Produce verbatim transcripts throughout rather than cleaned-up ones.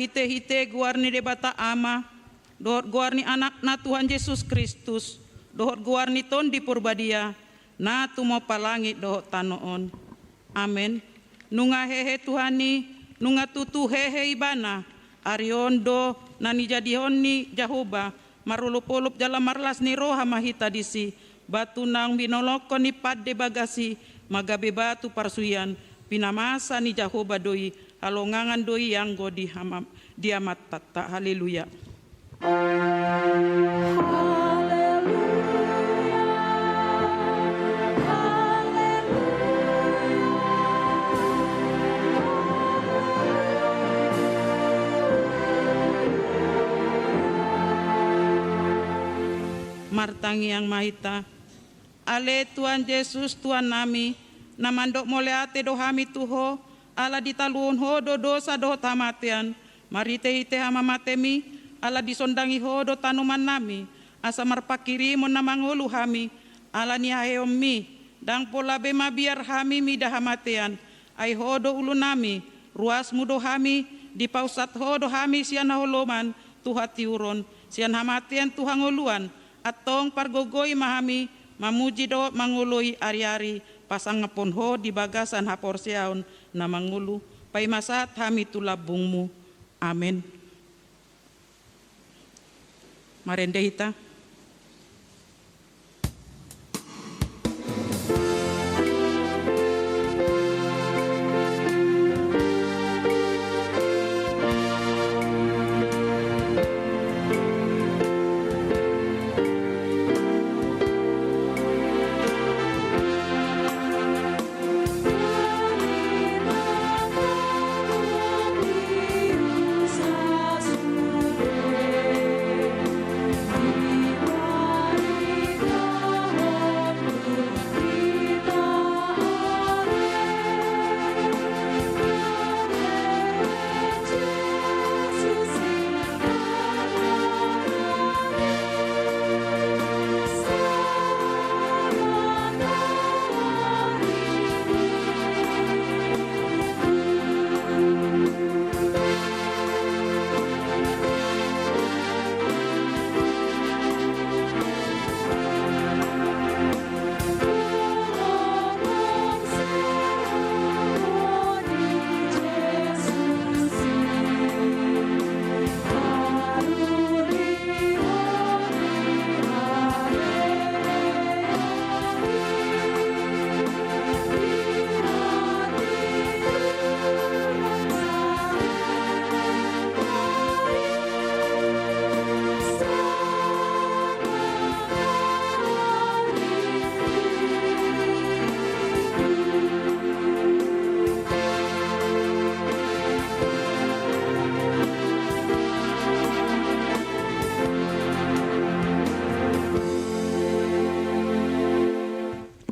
Marhite-hite goar ni Debata Ama, dohot goar ni Anakna Tuhan Jesus Kristus, dohot goar ni Tondi Porbadia, na tumompa langit dohot tano on. Amen. Nunga hehe Tuhan i, nunga tutu hehe Ibana, ari on do na nijadihon ni Jahowa, marolop-olop jala marlas ni roha ma hita disi, batu naung binolongkon ni pande bagas i, ma gabe batu parsuhian, pinamasa ni Jahowa do i, halongangan do i anggo di hama-, di Amanta. Haleluya. Haleluya, haleluya, haleluya. Martangiang ma hita. Ale Tuhan Jesus, Tuhannami, na mandok mauliate do hami tu Ho, ala ditaluhon Ho do dosa dohot hamatean, marhite-hite hamamateMi, ala disondangi Ho do tanomannami, asa marpanghirimon na mangolu hami, ala ni haheheonMi, ndang pola be mabiar hami mida hamatean, ai Ho do ulunami, ruasMu do hami, dipaunsat Ho do hami sian haholomon tu hatiuron, sian hamatean tu hangoluan, antong pargogoi ma hami, mamuji dohot mangoloi ari-ari, pasangaphon Ho di bagasan haporseaon na mangolu, paima sahat hami tu lambungMu. Amen. Marende hita.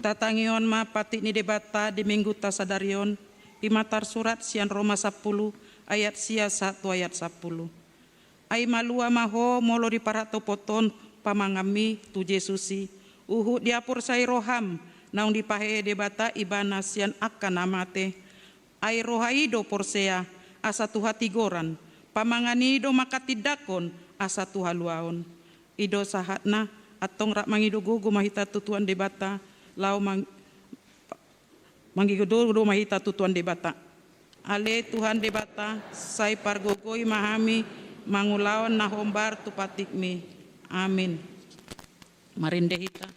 Tatangihon ma patik ni Debata di Minggunta sadari on, i ma tarsurat sian Roma sampulu ayat sia sahat tu ayat sampulu. Ai malua ma ho molo diparhatopot ho pamanganmi tu Jesus i, huhut dihaporseai roham naung dipahehe Debata Ibana sian angka na mate. Ai roha i do porsea asa tu hatigoran, pamangan i do manghatindanghon asa tu haluaon. I do sahatna, antong rap mangido gogo ma hita tu Tuhan Debata, laho mang-, mangido gogo ma hita tu Tuhan Debata. Ale Tuhan Debata, sai pargogoi ma hami mangulahon na hombar tu patikmi. Amin. Marende hita.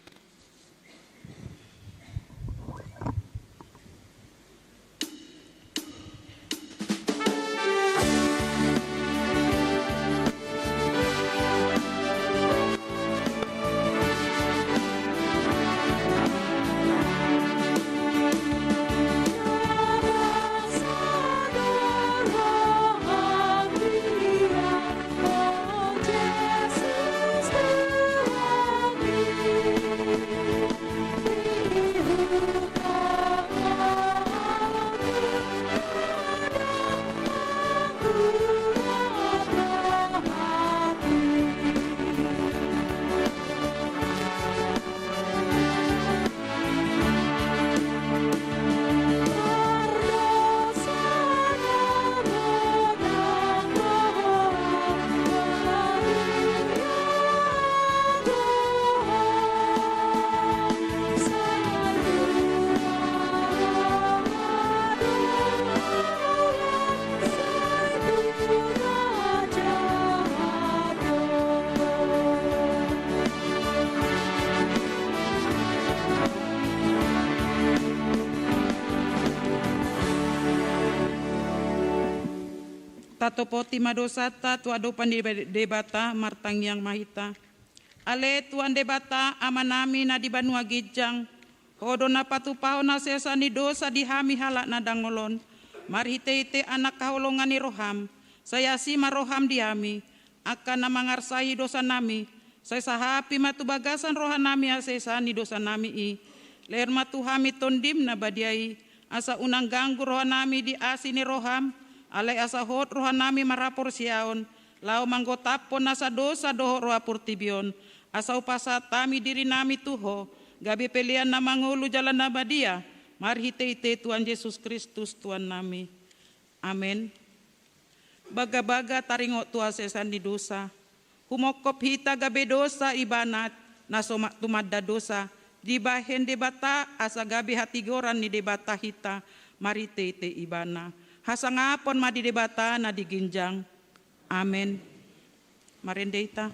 Patopoti ma dosanta tu adopan ni Debata, martangiang ma hita. Ale Tuhan Debata, Amanami na di banua ginjang, Ho do na patupahon hasesaan ni dosa di hami halak na dangol on, marhitehite Anak haholongan ni roham, sai asi ma roham di hami, angka na mangarsai dosanami, sai sahapi ma tu bagasan rohanami hasesaan ni dosanami i. Lehon ma tu hami Tondim na badia i, asa unang ganggu rohanami di asi ni roham, alai asa hot rohanami marhaporseaon, laho manggotaphon nasa dosa dohot roha portibi on, asa hupasahat hami dirinami tu Ho, gabe pelean na mangolu jala na badia, marhitehite Tuhan Jesus Kristus Tuhannami. Amen. Bagabaga taringot tu hasesaan ni dosa, humongkop hita gabe dosa Ibana na so ma-, tumanda dosa, dibahen Debata asa gabe hatigoran ni Debata hita marhitehite Ibana. Hasangapon ma di Debata na di ginjang. Amen. Marende hita.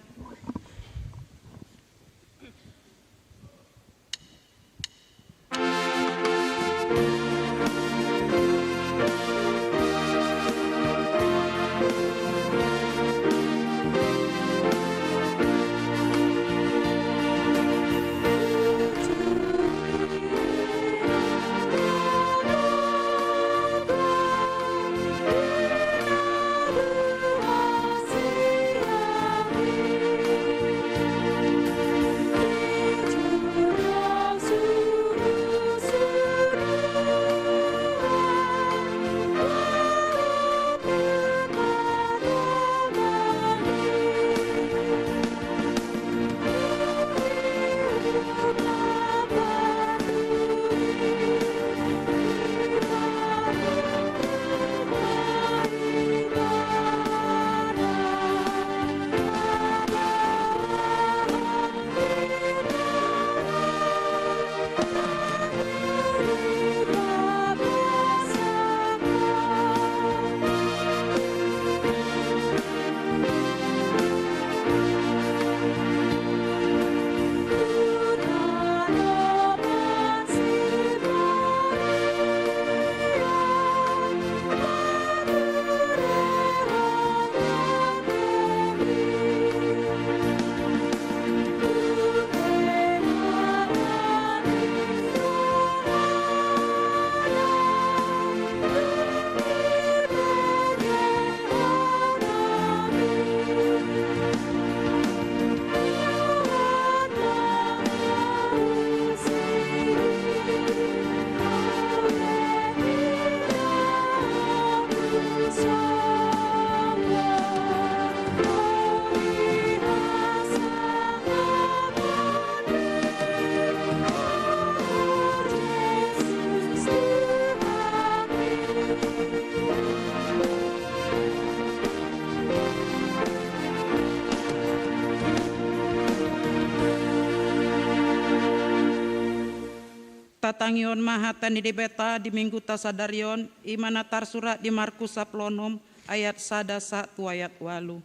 Tatangihon ma hata ni Debata di Mingguta sadari on, i ma na tarsurat di Markus sampulu onom ayat sada sahat tu ayat ualu.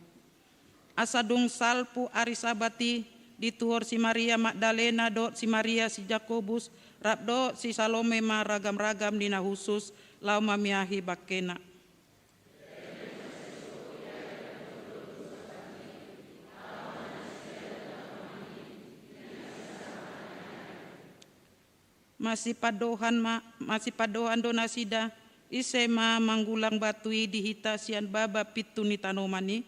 Asa dung salpu ari Sabat i, dituhor si Maria Magdalena dohot si Maria si Jakobus, rap dohot si Salome ma ragam-ragam ni na hushus, laho mamiahi bangkena. Masipandohan ma, masipandohan do nasida, ise ma manggulang batu i di hita sian baba pintu ni tanoman i?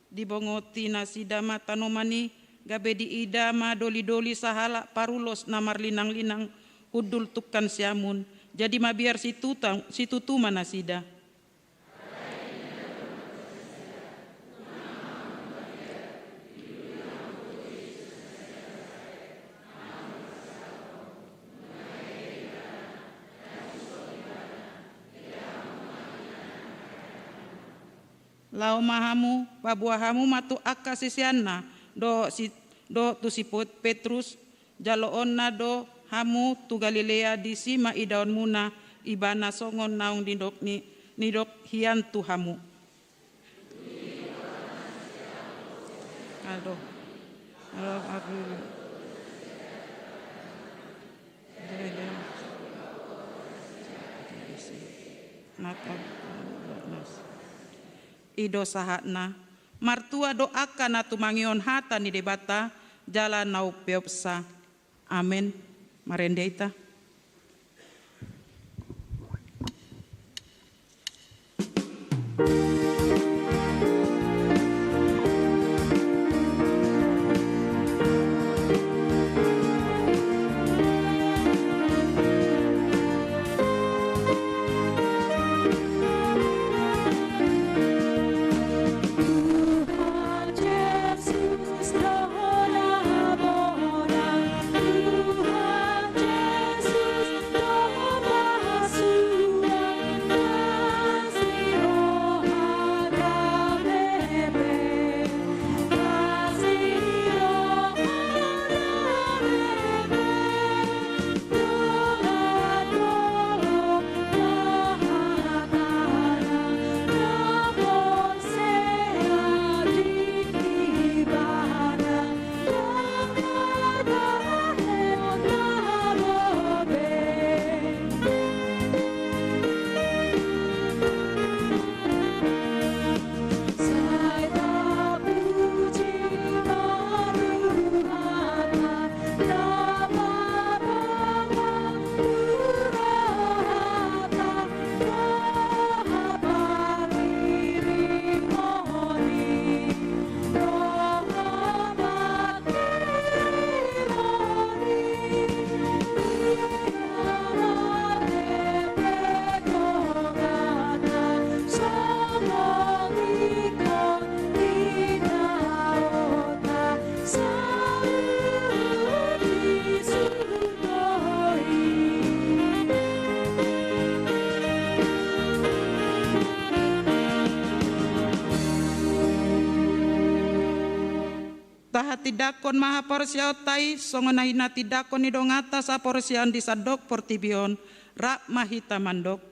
Dibongoti nasida ma tanoman i, gabe diida ma doli-doli sahalak parulos na marlinang-linang hundul tungkan siamun. Jadi mabiar situta-, situtu ma nasida. Laho ma hamu, paboa hamu ma tu angka siseanna, dohot si, dohot tu si Pet-, Petrus, jaloonna do hamu tu Galilea, disi ma idaonmuna Ibana songon naung nidok ni, nidok hian tu hamu. Aduh. Aduh, aduh. Na ka-, i do sahatna. Martua do angka na tumangihon hata ni Debata jala na umpeopsa. Amen. Marende hita. Tahatindangkon ma haporseaonta i songon na hinatindangkon ni donganta saporseaon di sandok portibi on. Rap ma hita mandok: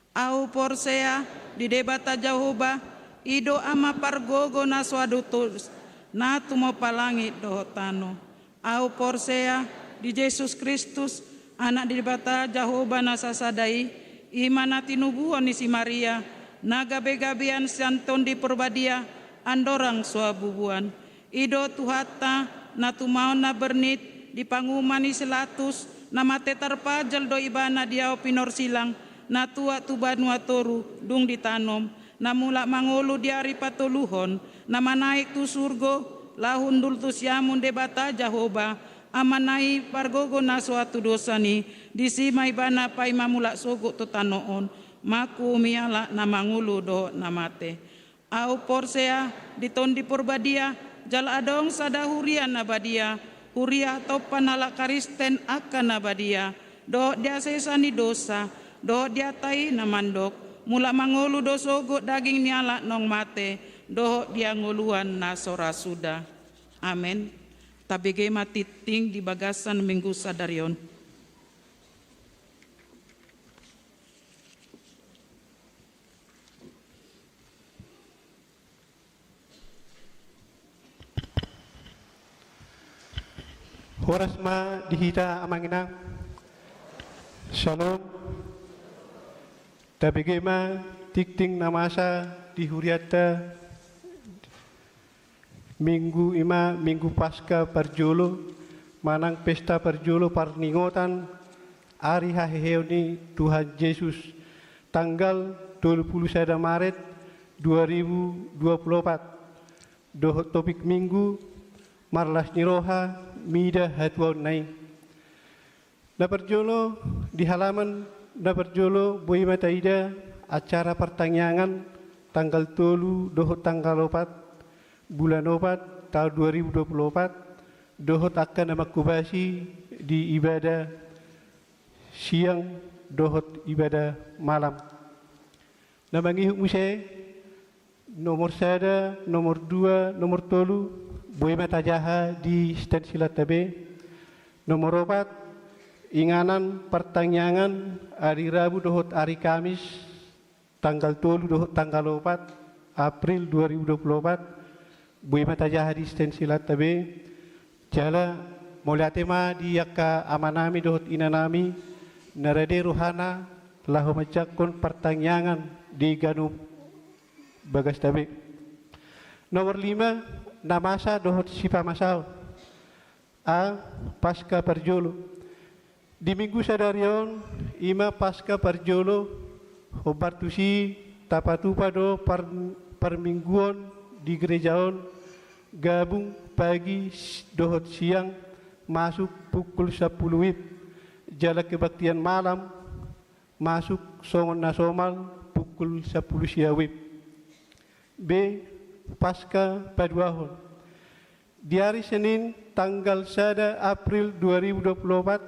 Ahu porsea di Debata Jahowa, i do Ama pargogo na so adong tudos, na tumompa langit dohot tano. Ahu porsea di Jesus Kristus, Anak ni Debata Jahowa na sasada i, i ma na tinubuhon ni si Maria, na gabegabean sian Tondi Porbadia, andorang so habubuan. I do Tuhanta, na tumaon na bernit di panguhuman ni si Pilatus, na mate tarpajal do Ibana di aek pinorsilang, na tuat tu banua toru, dung ditanom, na mulak mangolu di ari patoluhon, na manaek tu surgo, laho hundul tu siamun Debata Jahowa, Amana i pargogo na so atudosan i, disi ma Ibana paima mulak sogot tu tano on, manguhumi halak na mangolu dohot na mate. Ahu porsea di Tondi Porbadia, jala adong sada huria na badia, huria hatompa ni halak Kristen angka na badia, dohot di hasesaan ni dosa, dohot di hata i na mandok: Mulak mangolu do sogot daging ni halak naung mate, dohot di hangoluan na so ra suda. Amen. Tabege ma tingting di bagasan Minggu sadari on. Horas ma di hita amang inang. Syalom. Tabege ma tingting na masa di hurianta. Minggu i ma Minggu Paska parjolo, manang pesta parjolo parningotan ari haheheon ni Tuhan Jesus, tanggal tolu pulu sada Maret dua ribu dua pulu opat, dohot topik Minggu: Marlas ni roha mida hatuaonna i. Na parjolo, di halaman na parjolo boi ma taida acara partangiangan tanggal tolu dohot tanggal opat bulan opat taon dua ribu dua pulu opat, dohot angka na manghobasi di ibadah siang dohot ibadah malam. Na mangihut muse, nomor sada, nomor dua, nomor tolu, boi ma tajaha di stensilanta be. Nomor opat, inganan partangiangan ari Rabu dohot ari Kamis, tanggal tolu dohot tanggal opat April dua ribu dua pulu opat, boi ma tajaha di stensilanta be. Jala mauliate ma di angka amanami dohot inanami na rade rohana laho manjangkon partangiangan di ganup bagasta be. Nomor lima, na masa dohot sipamasaon. A. Paska parjolo. Di minggu sadari on, i ma Paska parjolo, hombar tusi tapatupa do par-, parmingguon di gereja on, gabung pagi s-, dohot siang, masuk pukul sampulu WIB, jala kebaktian malam masuk songon na somal pukul sampulu sia WIB. B. Paska paduahon. Di ari Senin tanggal sada April dua ribu dua puluh opat,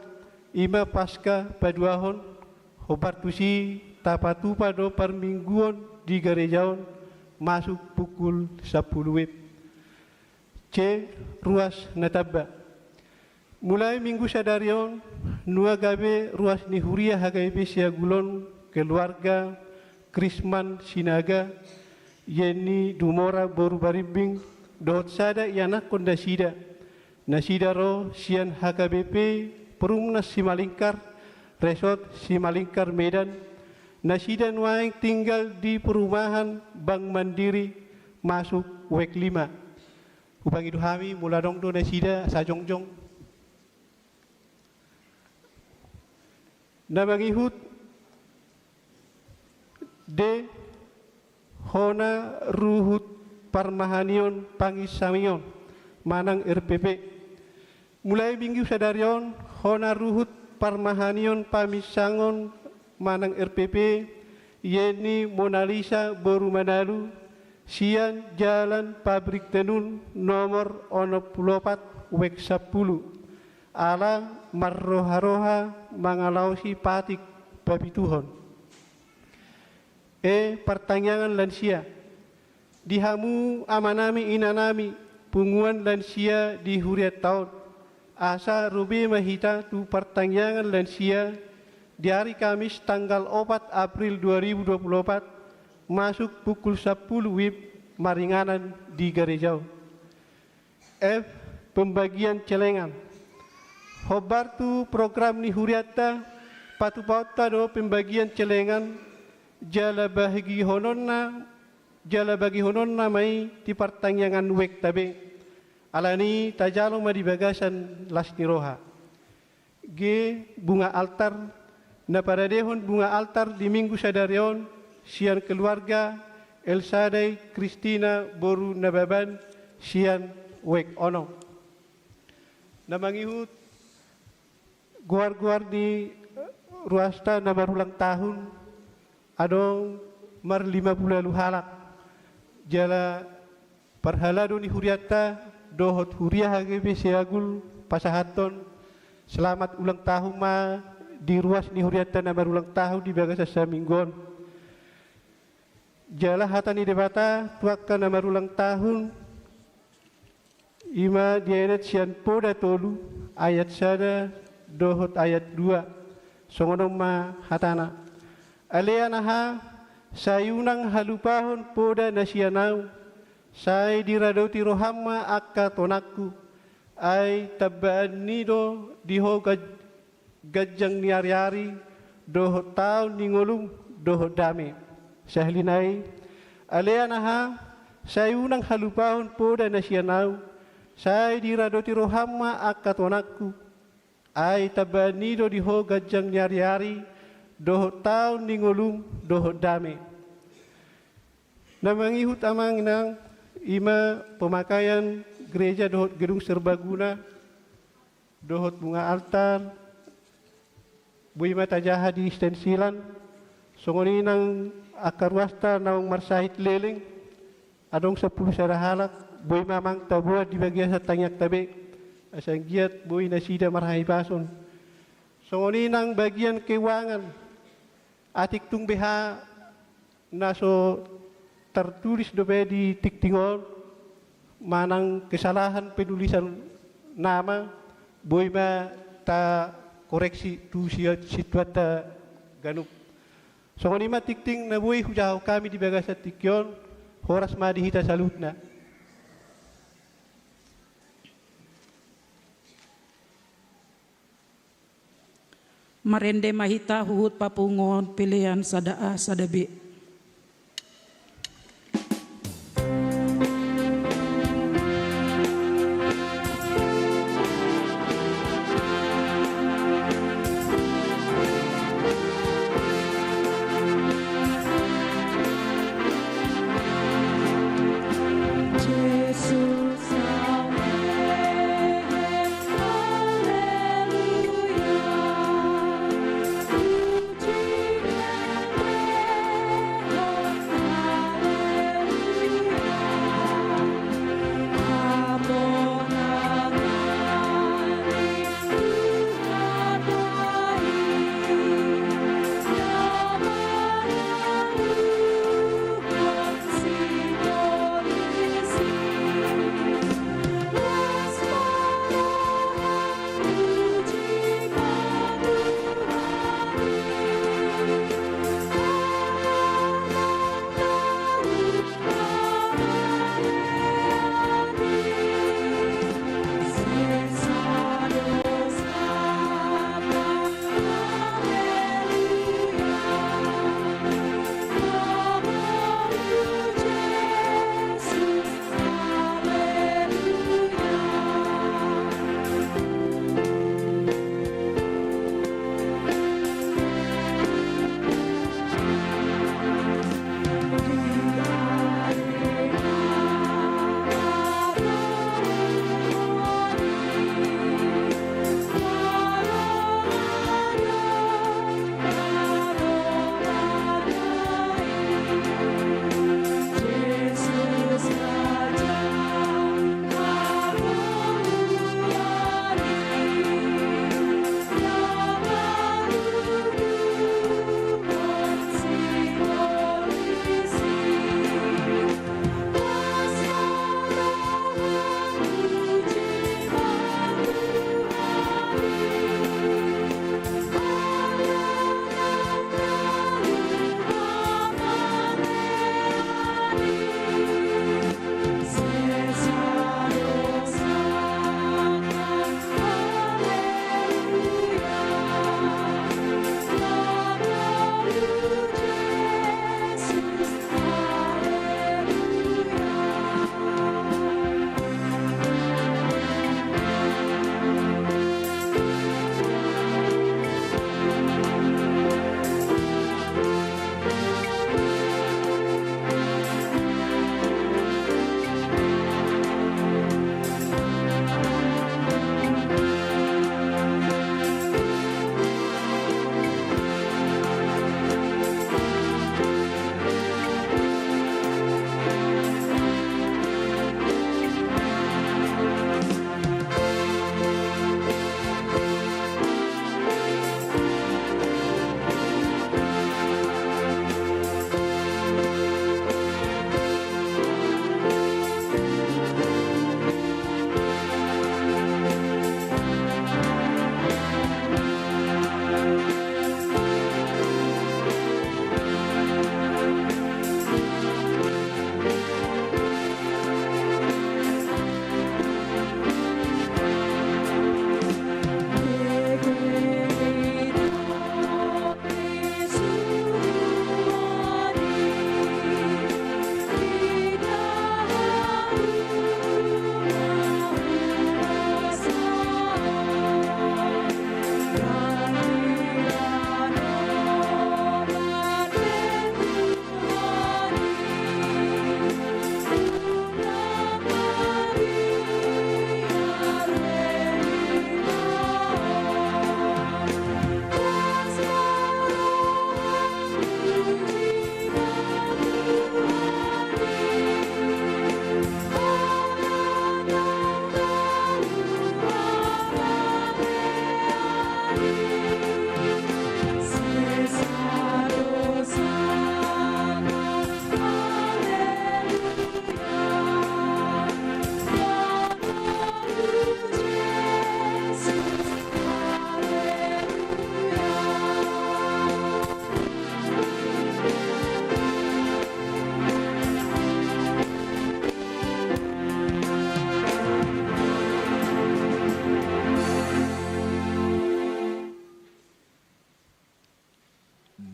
i ma Paska paduahon, hombar tusi tapatupa do parmingguon di gareja on, masuk pukul sampulu WIB. C. Ruas na tamba. Mulai minggu sadari on, nunga gabe ruas ni huria H K B P Siagul on keluarga Krisman Sinaga, Yeni Dumora boru Barimbing, dohot sada ianakhon nasida. Nasida ro sian H K B P Perumnas Simalingkar, Resort Simalingkar Medan, nasida nuaeng tinggal di perumahan Bank Mandiri, masuk wek lima. Hupangido hami, molo adong do nasida, asa jongjong. Na mangihut, D. Hona ruhut parmahanion panginsangion manang R P P. Mulai minggu sadari on, hona ruhut parmahanion panginsangion manang R P P, Yeni Monalisa boru Manalu, sian Jalan Pabrik Tenun nomor onom pulu opat wek sampulu, ala marroha-roha mangalaosi patik papituhon. E. Partangiangan lansia. Di hamu amanami inanami, punguan lansia di hurianta on, asa ro be ma hita tu partangiangan lansia di ari Kamis tanggal opat April dua ribu dua puluh opat, masuk pukul sampulu WIB, maringanan di gareja on. F. Pembagian celengan. Hombar tu program ni hurianta, patupaonta do pembagian celengan, jala bagihononna, jala bagihononna ma i di partangiangan wekta be. Alani i tajalo ma di bagasan las ni roha. G. Bunga altar. Na paradehon bunga altar di minggu sadari on sian keluarga El Sadai Kristina boru Nababan sian wek onom. Na mangihut goar-goar ni ruasta na marulang tahun, adong marlima pulu ualu halak. Jala parhalado ni hurianta dohot huria H K B P Siagul pasahathon selamat ulang tahun ma di ruas ni hurianta na marulang tahun di bagasan saminggu on. Jala hata ni Debata tu angka na marulang tahun, i ma dienet sian Poda tolu ayat sada dohot ayat dua. Songon on ma hatana: Ale anaha, sai unang halupahon poda na sian ahu, sai diradoti roham ma angka tonangku, ai tambaan ni do di ho gaj-, ganjang ni ari-ari, dohot taon ni ngolum, dohot dame. Sahali nai: Ale anaha, sai unang halupahon poda na sian ahu, sai diradoti roham ma angka tonangku, ai tambaan ni do di ho ganjang ni ari-ari, dohot taon ni ngolum, dohot dame. Na mangihut amang inang, i ma pemakaian gereja dohot gedung serbaguna, dohot bunga altar, boi ma tajaha di stensilan. Songon i nang angka ruasta naung marsahit leleng, adong sampulu sada halak, boi ma amang taboan di bagasan tangiangta be, asa anggiat boi nasida marhahipason. Songon i nang bagian keuangan, atik tung beha na so tartulis dope di tingting on, manang kesalahan penulisan nama, boi ma takoreksi tu si-, situanta ganup. Songon i ma tingting na boi hujahahon hami di bagasan tingki on, horas ma di hita saluhutna. Marende ma hita huhut papunguhon pelean sada A sada B.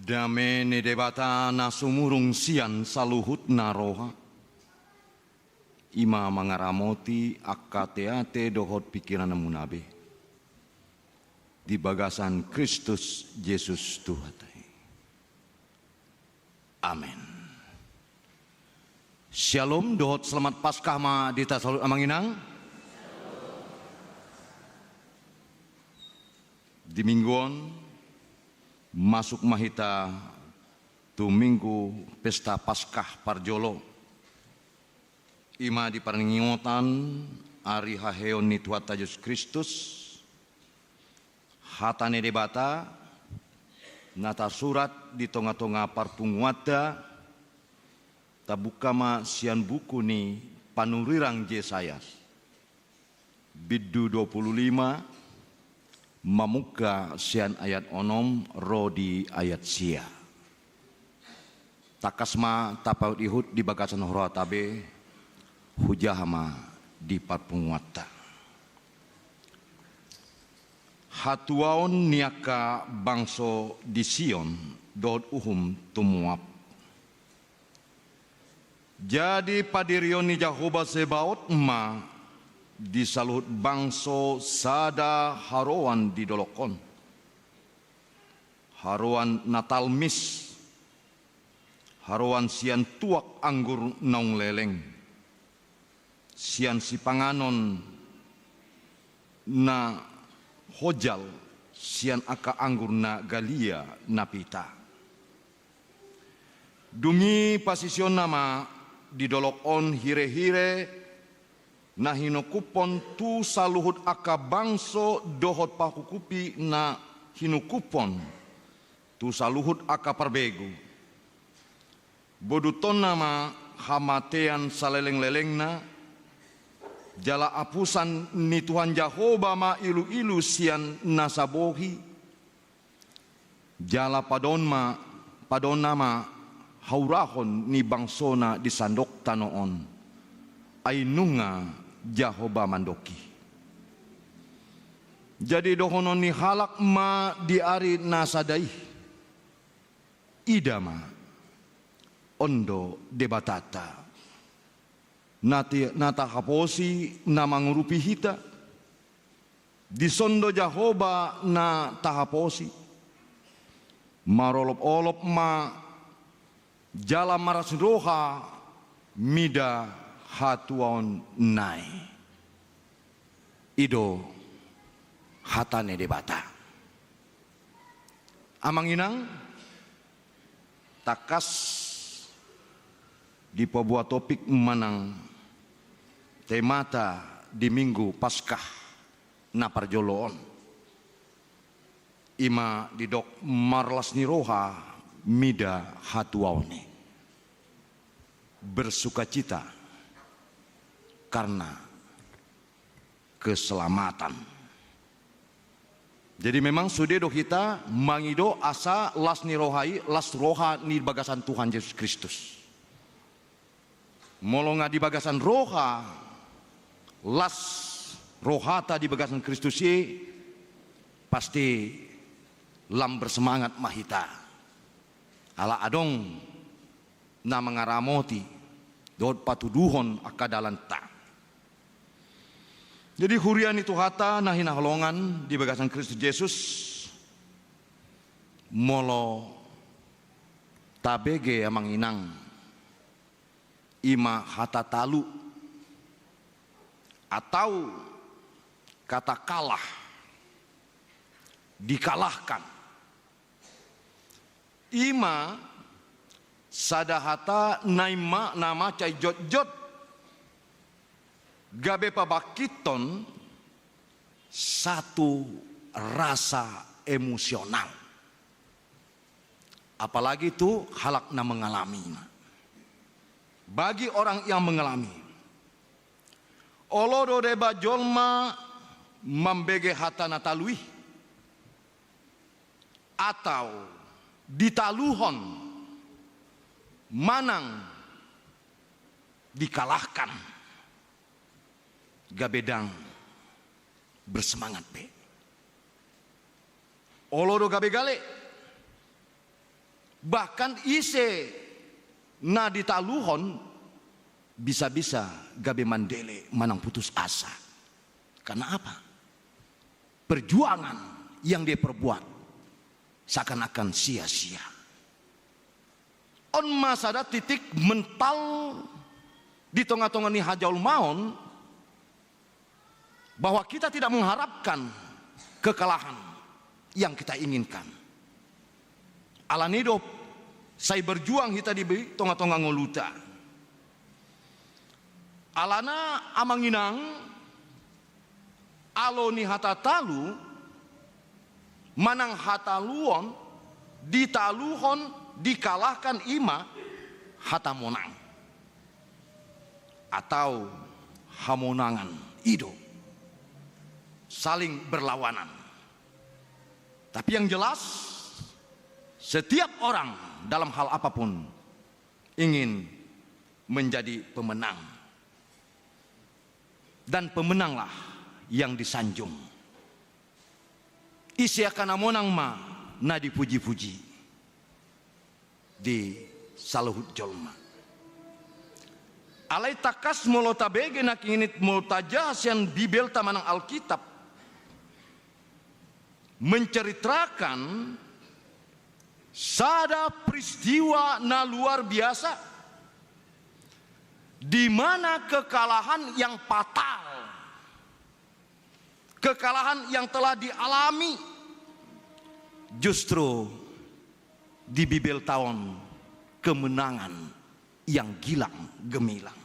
Dame ni Debata na sumurung sian saluhutna roha, i ma mangaramoti angka ateate dohot pingkiranmuna be, di bagasan Kristus Jesus Tuhanta i. Amen. Syalom dohot selamat Paskah ma di hita saluhut, Amang Inang. Di minggu on masuk ma hita tu minggu pesta Paskah parjolo, i ma di parningotan ari haheon ni Tuhanta Jesus Kristus. Hata ni Debata na tarsurat di tongatonga parpunguanta, tabuka ma sian buku ni panurirang Jesayas, bindu dua pulu lima, mamungka sian ayat onom ro di ayat sia. Tangkas ma tapaihutihut di bagasan rohanta be, hujaha ma di parpunguanta. Hatuaon ni angka bangso di Sion dohot uhum tu Moab. Jadi padirion ni Jahowa Zebaot ma di saluhut bangso sada haroan di dolok on, haroan na talmis, haroan sian tuak anggur naung leleng, sian sipanganon na hojal, sian angka anggur na galia na pita. Dung i pasisionna ma di dolok on hirehire na hinungkuphon tu saluhut angka bangso dohot pahukupi na hinungkuphon tu saluhut angka parbegu. Boduthonna ma hamatean salelenglelengna, jala apusan ni Tuhan Jahowa ma iluilu sian nasa bohi, jala padaon ma, padaonna ma haurahon ni bangsona di sandok tano on, ai nunga Jahowa mandok i. Jadi dohonon ni halak ma di ari na sada i: Ida ma, on do Debatanta, na ti-, na tahaposi na mangurupi hita. Dison do Jahowa na tahaposi. Marolopolop ma jala marlas ni roha mida hatuaonna i. I do hata ni Debata. Amang inang, tangkas dipaboa topik manang temata di Minggu Paskah na parjolo on. I ma didok marlas ni roha mida hatuaon i. Bersukacita karena keselamatan. Jadi memang sude do hita mangido asa las ni roha i, las roha ni bagasan Tuhan Jesus Kristus. Molo nga di bagasan roha, las rohata di bagasan Kristus i, pasti lam bersemangat ma hita. Ala adong na mangaramoti dohot patuduhon angka dalanta. Jadi huria ni Tuhanta na hinaholongan di bagasan Kristus Jesus, molo tabege amang inang, i ma hata talu atau kata kalah, dikalahkan. I ma sada hata na i ma na mansai jotjot gabe pabangkithon satu rasa emosional. Apalagi tu halak na mengalami. Bagi orang yang mengalami, olo do deba jolma mambege hata na talu i, atau ditaluhon manang dikalahkan, gabe ndang bersemangat be. Olo do gabe gale. Bahkan ise na ditaluhon bisa-bisa gabe mandele manang putus asa. Karena apa? Perjuangan yang dia perbuat seakan-akan sia-sia. On ma sada titik mental di tonga-tonga ni hajolmaon, bahwa kita tidak mengharapkan kekalahan yang kita inginkan. Alani do sai berjuang hita di tonga-tonga ngoluta. Alana amang inang, alo ni hata talu, manang hataluon, ditaluhon, dikalahkan, i ma hata monang atau hamonangan, i do, saling berlawanan. Tapi yang jelas, setiap orang dalam hal apapun ingin menjadi pemenang. Dan pemenanglah yang disanjung. Ise angka na monang ma na dipuji-puji di saluhut jolma. Alai tangkas molo tabege nangkin i, molo tajaha sian Bibelta manang Alkitab, menceritakan sada peristiwa na luar biasa, di mana kekalahan yang fatal, kekalahan yang telah dialami, justru di Bibelta on kemenangan yang gilang gemilang.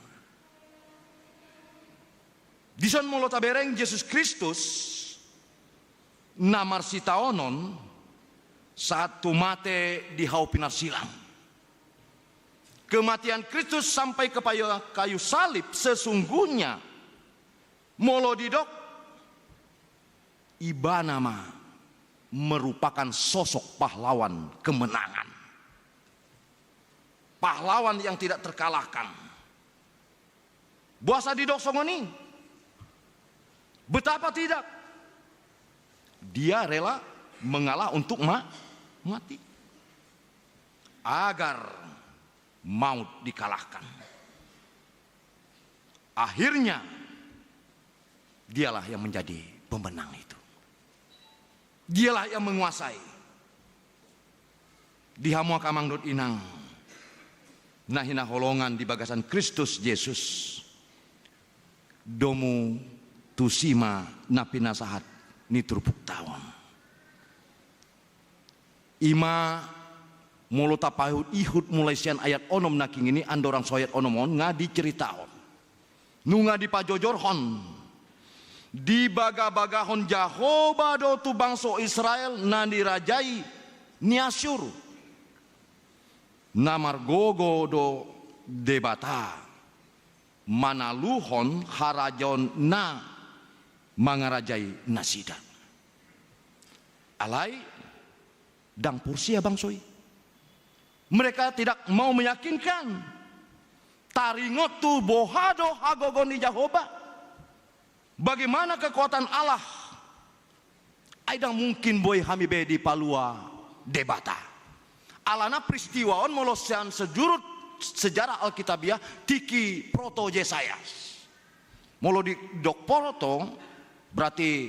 Dison molo tabereng, Jesus Kristus na marsitaonon sahat tu mate di hau pinarsilang. Kematian Kristus sampai kepada kayu salib sesungguhnya, molo didok, Ibana ma merupakan sosok pahlawan kemenangan. Pahlawan yang tidak terkalahkan. Boasa didok songon i? Betapa tidak? Dia rela mengalah untuk ma-, mati. Agar maut dikalahkan. Akhirnya, dialah yang menjadi pemenang itu. Dialah yang menguasai. Di hamu angka amang dohot inang na hinaholongan di bagasan Kristus Jesus, domu tusi ma na pinasahat ni turpukta on. I ma molo tapaihut-ihut mulai sian ayat onom nangkin i, andorang so ayat onom on nga diceritahon. Nunga dipajojorhon, dibagabagahon Jahowa do tu bangso Israel na nirajai ni Asyur. Na margogo do Debata manaluhon harajaonna mangarajai nasida. Alai ndang porsea bangso i. Mereka tidak mau meyakinkan. Taringot tu boha do hagogoon ni Jahowa. Bagaimana kekuatan Allah? Ai ndang mungkin boi hami be dipalua Debata. Alana peristiwa on molo sian sejurut sejarah Alkitabiah tingki proto Jesayas. Molo didok proto, berarti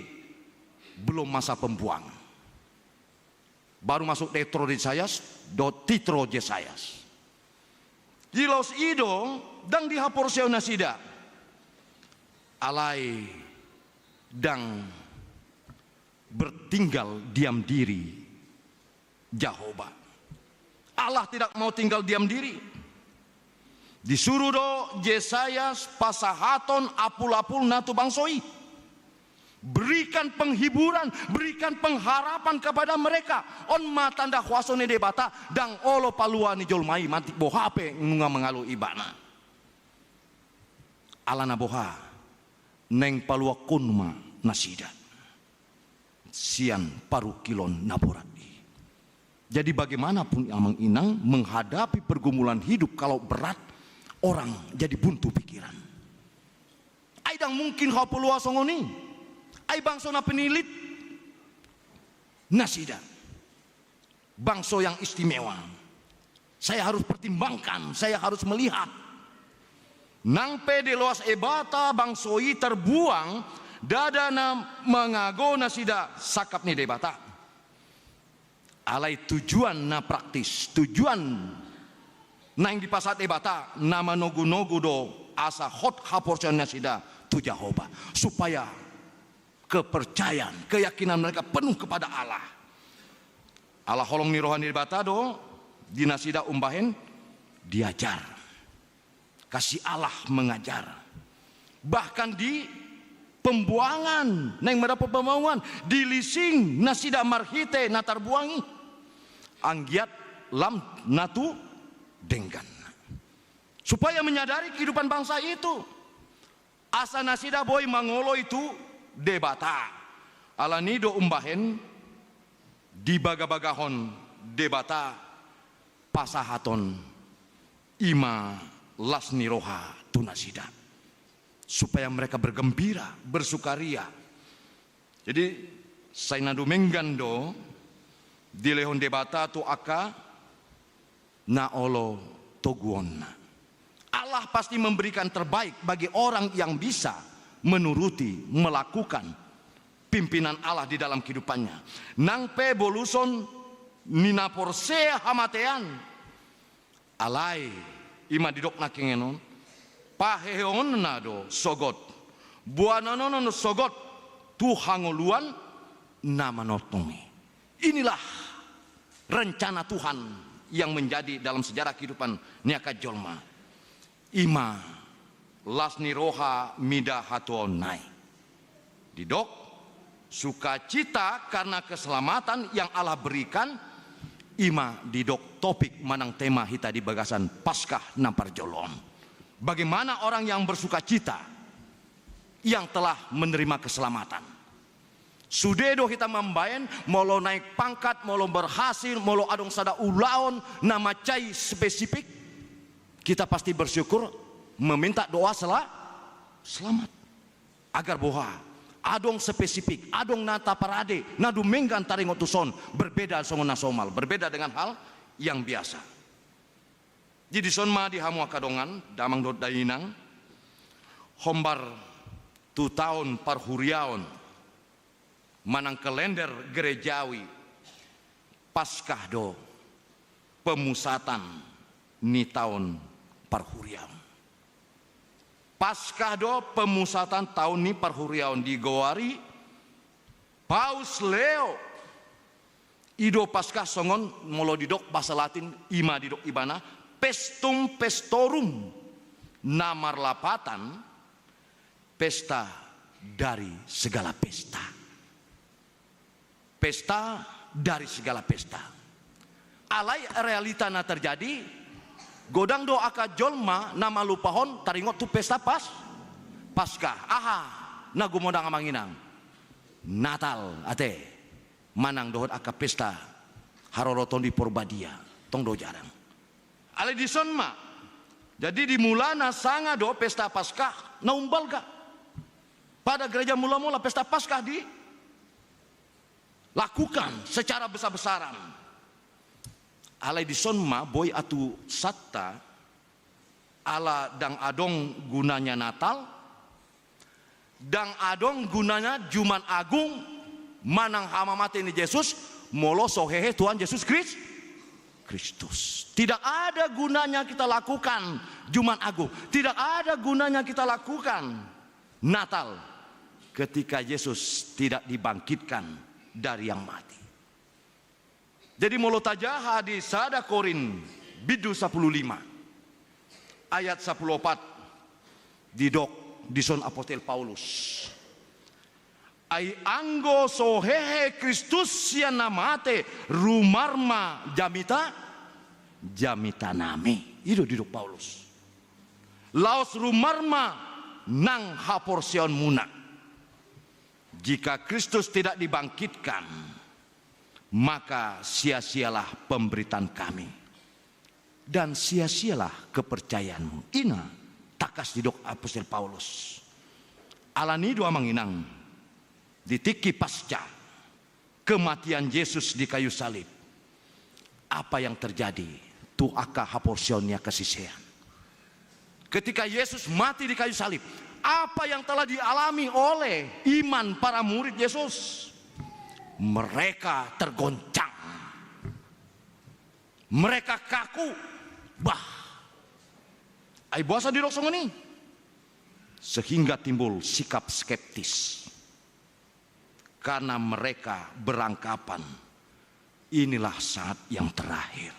belum masa pembuangan. Baru masuk Deutro Jesayas dohot Titro Jesayas. Di laos i do ndang dihaporseaon nasida. Alai ndang bertinggal diam diri Jahowa. Allah tidak mau tinggal diam diri. Disuru do Jesayas pasahathon apul-apulna tu bangso i. Berikan penghiburan, berikan pengharapan kepada mereka. On ma tanda kuaso ni Debata, ndang olo palua ni jolma i manang boha pe nunga mangalo ibana. Alana boha, naeng paluahon ma nasida sian parungkilon na borat i. Jadi bagaimanapun amang inang menghadapi pergumulan hidup, kalau berat, orang jadi buntu pikiran. Ai ndang mungkin hupalua songon i. Ai bangso na pinilit nasida. Bangso yang istimewa. Saya harus pertimbangkan, saya harus melihat. Nang pe diloas Debata bangso i tarbuang, ndada na mangago nasida sangkap ni Debata. Alai tujuan na praktis, tujuan naeng dipasahat Debata, na manogunogu do asa hot haporseaon nasida tu Jahowa, supaya kepercayaan, keyakinan mereka penuh kepada Allah. Ala holong ni roha ni Debata do di nasida umbahen diajar. Kasih Allah mengajar. Bahkan di pembuangan, naeng mandapot pembuangan, di lising nasida marhite na tarbuang i. Anggiat lam na tu denggan. Supaya menyadari kehidupan bangsa itu. Asa nasida boi mangoloi tu Debata. Alani do umbahen dibagabagahon Debata pasahaton i ma las ni roha tu nasida. Supaya mereka bergembira, bersukaria. Jadi, sai na dumenggan do dilehon Debata tu angka na olo toguonna. Allah pasti memberikan terbaik bagi orang yang bisa menuruti, melakukan pimpinan Allah di dalam kehidupannya. Nang pe boluson ni na porsea hamatean, alai i ma didok nangkiningan on, paheheonna do sogot, boanonna do sogot tu hangoluan na manongtong i. Inilah rencana Tuhan yang menjadi dalam sejarah kehidupan ni angka jolma. I ma las ni roha mida hatuaonna i. Didok, sukacita karena keselamatan yang Allah berikan, i ma didok topik manang tema hita di bagasan Paskah na parjolo on. Bagaimana orang yang bersukacita yang telah menerima keselamatan? Sude do hita mambaen, molo naik pangkat, molo berhasil, molo adong sada ulaon na mansai spesifik, kita pasti bersyukur, meminta doa sela-, selamat. Agar boha, adong spesifik, adong na taparade, na dumenggan taringot tuson, berbeda songon na somal, berbeda dengan hal yang biasa. Jadi dison ma di hamu angka dongan, damang dohot dainang, hombar tu taon parhuriaon, manang kalender gerejawi, Paskah do pemusatan ni taon parhuriaon. Paskah do pemusatan taon ni parhuriaon digoari Paus Leo. I do Paskah songon molo didok bahasa Latin, i ma didok ibana Pestum Pestorum, na marlapatan pesta dari segala pesta. Pesta dari segala pesta. Alai realita na terjadi, godang do angka jolma na malupahon taringot tu pesta Pas-, Paskah. Aha na gumodang amang inang? Natal ate, manang dohot angka pesta haroroton di Porbadia, tong do jarang. Alai dison ma. Jadi di mulana sanga do pesta Paskah na umbalga. Pada gereja mula-mula pesta Paskah dilakukan secara besar-besaran. Alai dison ma boi atusanta, ala ndang adong gunanya Natal, ndang adong gunanya Jumat Agung, manang hamamate ni Jesus, molo so hehe Tuhan Jesus Kris-, Kristus. Tidak ada gunanya kita lakukan Jumat Agung. Tidak ada gunanya kita lakukan Natal ketika Yesus tidak dibangkitkan dari yang mati. Jadi molo tajaha di sada Korint bindu sampulu lima ayat sampulu opat, didok dison apostel Paulus. Ai anggo so hehe Kristus sian na mate, rumar ma jamita, jamitanami. I do didok Paulus. Laos rumar ma nang haporseaonmuna. Jika Kristus tidak dibangkitkan, maka sia-sialah pemberitaan kami, dan sia-sialah kepercayaanmu. I na tangkas didok apostel Paulus. Alani do amang inang, di tingki pasca kematian Yesus di kayu salib, apa yang terjadi? tu angka haporseaon ni angka sisean. Ketika Yesus mati di kayu salib, apa yang telah dialami oleh iman para murid Yesus? Mereka tergoncang. Mereka kaku. Bah. Ai boasa didok songon i? Sehingga timbul sikap skeptis. Karena mereka beranggapan, inilah saat yang terakhir.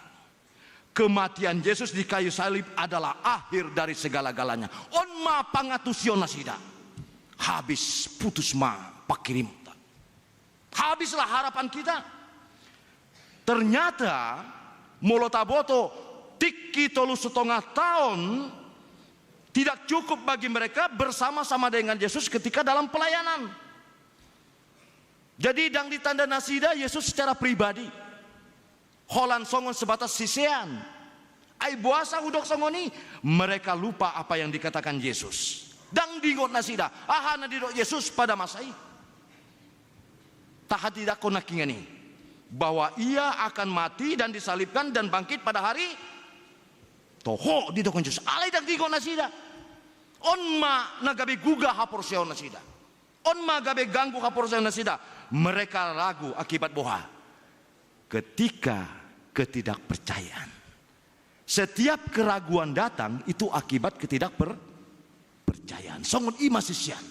Kematian Yesus di kayu salib adalah akhir dari segala-galanya. On ma pangantusion nasida. Habis, putus ma pangkirimon. Habislah harapan kita. Ternyata, molo taboto, tingki tolu setengah tahun tidak cukup bagi mereka bersama-sama dengan Yesus ketika dalam pelayanan. Jadi, ndang ditanda nasida Yesus secara pribadi. Holan songon sebatas sisean. Ai boasa hudok songon i? Mereka lupa apa yang dikatakan Yesus. Ndang diingot nasida aha na didok Yesus pada masa i. Tahatindangkon nangkiningan i, bahwa Ia akan mati dan disalibkan dan bangkit pada hari. Toho, didok Jesus. Alai ndang diingot nasida. On ma na gabe guga haporseaon nasida. On ma gabe ganggu haporseaon nasida. Mereka ragu akibat boha? Ketika ketidakpercayaan. Setiap keraguan datang itu akibat ketidakper-, percayaan. Songon i ma sisean.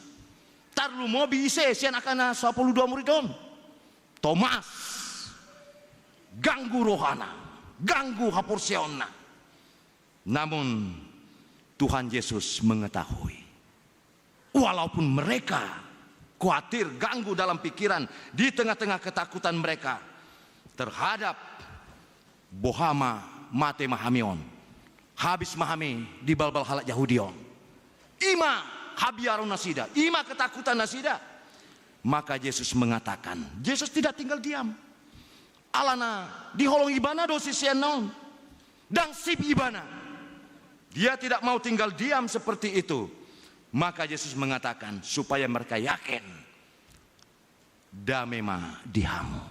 Tarlumobi ise sian angka na sapulu dua murid on? Tomas. Ganggu rohana, ganggu haporseaonna. Namun Tuhan Yesus mengetahui. Walaupun mereka khawatir, ganggu dalam pikiran, di tengah-tengah ketakutan mereka terhadap boha ma mate ma hami on, habis ma hami dibalbal halak Jahudi on. I ma habiaron nasida, i ma ketakutan nasida. Maka Yesus mengatakan, Yesus tidak tinggal diam. Alana diholongi Ibana do siseanna on. Ndang sip Ibana. Dia tidak mau tinggal diam seperti itu. Maka Yesus mengatakan supaya mereka yakin, "Dame ma di hamu.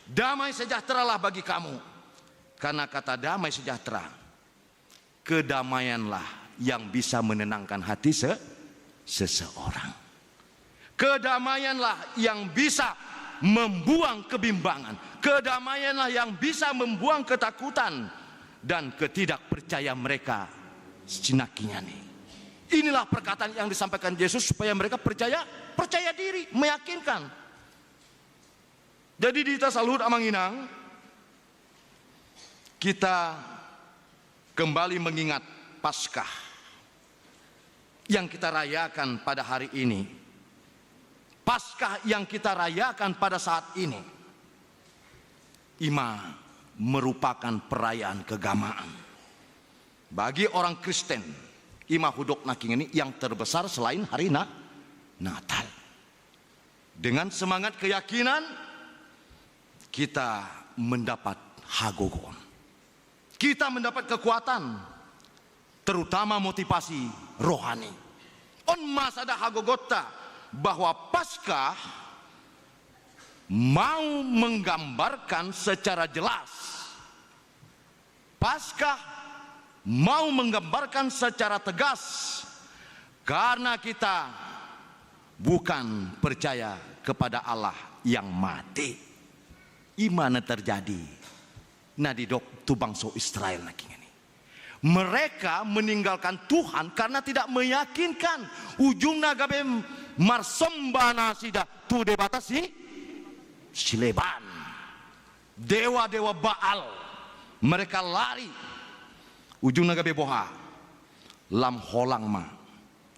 Damai sejahteralah bagi kamu." Karena kata damai sejahtera, kedamaianlah yang bisa menenangkan hati se-, seseorang. Kedamaianlah yang bisa membuang kebimbangan. Kedamaianlah yang bisa membuang ketakutan dan ketidakpercayaan mereka. Sinangkiningan i. Inilah perkataan yang disampaikan Yesus supaya mereka percaya, percaya diri, meyakinkan. Jadi di hita saluhut, Amang Inang, kita kembali mengingat Paskah yang kita rayakan pada hari ini. Paskah yang kita rayakan pada saat ini, i ma merupakan perayaan keagamaan. Bagi orang Kristen, i ma hudok nangkiningan i yang terbesar selain hari Na-, Natal. Dengan semangat keyakinan, kita mendapat hagogoon. Kita mendapat kekuatan, terutama motivasi rohani. On ma sada hagogoonta bahwa Paskah mau menggambarkan secara jelas Paskah mau menggambarkan secara tegas karena kita bukan percaya kepada Allah yang mati. I ma na terjadi na didok tu bangso Israel nangkiningan i. Mereka meninggalkan Tuhan karena tidak meyakinkan. Ujungna gabe marsomba nasida tu debata si, sileban. Dewa-dewa Baal, mereka lari. Ujungna gabe boha? Lam holang ma,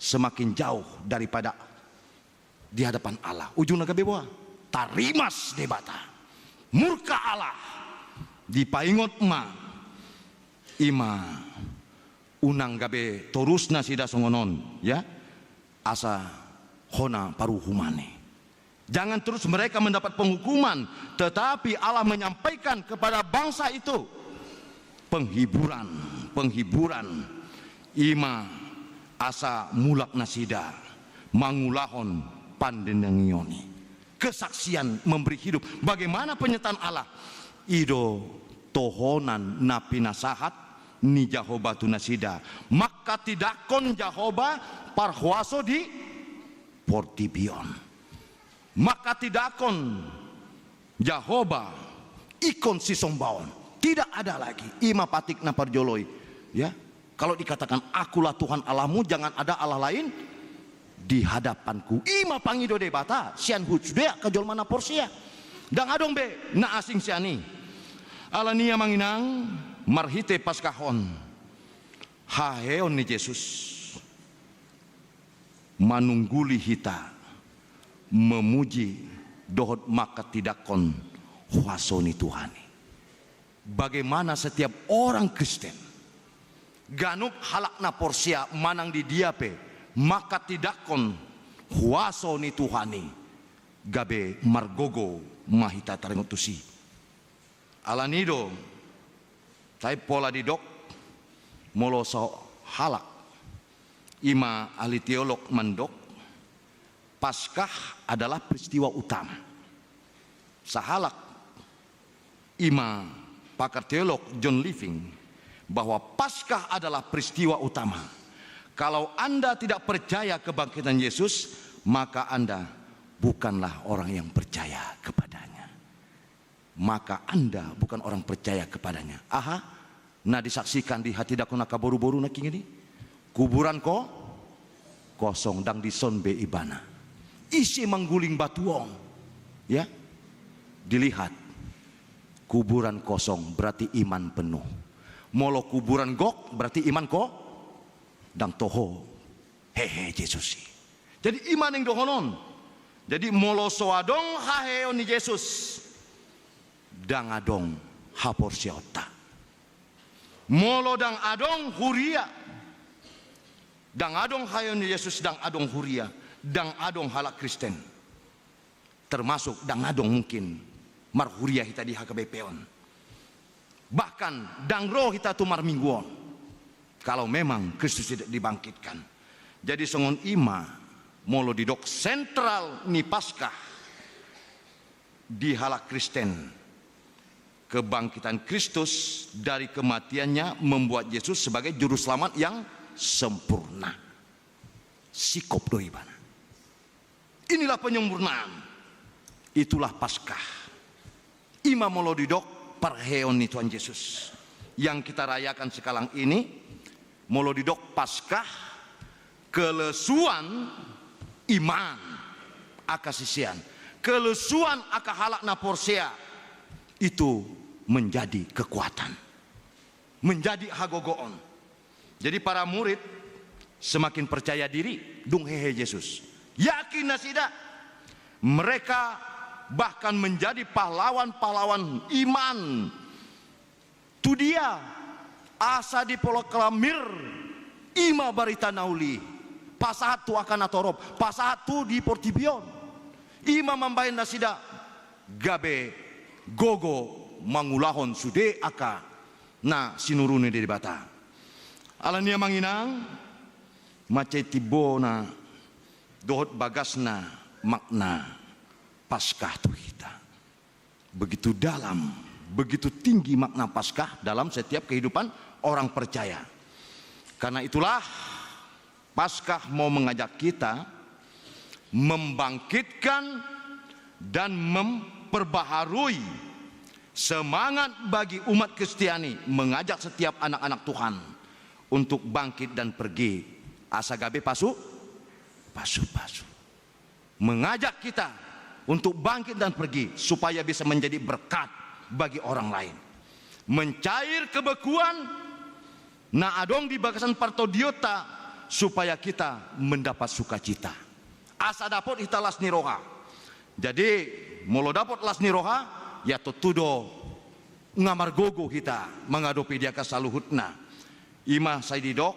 semakin jauh daripada di hadapan Allah. Ujungna gabe boha? Tarimas Debata. Murka Allah. Dipaingot ma. I ma unang gabe torus nasida songon on, ya. Asa hona paruhuman i. Jangan terus mereka mendapat penghukuman, tetapi Allah menyampaikan kepada bangsa itu penghiburan, penghiburan. I ma asa mulak nasida mangulahon pandenangion i. Kesaksian memberi hidup. Bagaimana penyertaan Allah? I do tohonan na pinasahat ni Jahowa tu nasida. Manghatindanghon Jahowa parhuaso di portibi on. Manghatindanghon Jahowa ingkon sisombaon. Tidak ada lagi. I ma patik na parjolo i. Ya. Kalau dikatakan, "Akulah Tuhan Allahmu, jangan ada Allah lain di hadapanku." I ma pangido Debata sian hut sude angka jolma na porsea. Ndang adong be na asing sian i. Alani i, amang inang, marhite Paskah on, haheheon ni Jesus manungguli hita memuji dohot manghatindanghon huaso ni Tuhan i. Bagaimana setiap orang Kristen, ganup halak na porsea manang di dia pe, manghatindanghon huaso ni Tuhan i, gabe margogo ma hita taringot tusi. Alani i do, tahe pola didok, molo sahalak, i ma ahli teolog mandok, Paskah adalah peristiwa utama. Sahalak, i ma pakar teolog John Living, bahwa Paskah adalah peristiwa utama. Kalau Anda tidak percaya kebangkitan Yesus, maka Anda bukanlah orang yang percaya kepada-Nya. Maka Anda bukan orang percaya kepada-Nya. Aha na disaksikan di hatindanghon angka boruboru nangkin i? Kuburan ko-, kosong, ndang dison be ibana. Ise mangguling batu on? Ya, dilihat. Kuburan kosong berarti iman penuh. Molo kuburan gok berarti iman ko-, ndang toho hehe Jesus i. Jadi i ma naeng dohonon. Jadi molo so adong haheheon ni Jesus, ndang adong haporseaonta. Molo ndang adong huria, ndang adong haheheon ni Jesus, ndang adong huria, ndang adong halak Kristen. Termasuk ndang adong mungkin marhuria hita di H K B P on. Bahkan ndang ro hita tu marminggu on, kalau memang Kristus tidak dibangkitkan. Jadi songon i ma molo didok sentral ni Paskah di halak Kristen, kebangkitan Kristus dari kematian-Nya membuat Yesus sebagai juru selamat yang sempurna. Singkop do ibana. Inilah penyempurnaan. Itulah Paskah. I ma molo didok parheheon ni Tuhan Yesus yang kita rayakan sekarang ini, molo didok Paskah, kelesuan iman angka sisean, kelesuan angka halak na porsea, itu menjadi kekuatan, menjadi hagogoon. Jadi para murid semakin percaya diri, dung hehe Jesus. Yakin nasida. Mereka bahkan menjadi pahlawan-pahlawan iman. Tu dia, asa diproklamir i ma barita na uli. Pasahat tu angka natorop, pasahat tu di portibi on. I ma mambahen nasida gabe gogo mangulahon sude angka na sinuru ni Debata. Alani i, amang inang, mansai timbona dohot bagasna makna Paskah tu hita. Begitu dalam, begitu tinggi makna Paskah dalam setiap kehidupan orang percaya. Karena itulah Paskah mau mengajak kita membangkitkan dan memperbaharui semangat bagi umat Kristiani, mengajak setiap anak-anak Tuhan untuk bangkit dan pergi asa gabe pasu, pasu-pasu. Mengajak kita untuk bangkit dan pergi supaya bisa menjadi berkat bagi orang lain. Mencair kebekuan na adong di bagasan partondionta, supaya kita mendapat sukacita. Asa dapot hita las ni roha. Jadi, molo dapot las ni roha, ya tontu do nga margogo hita mangadopi di angka saluhutna. I ma sai didok,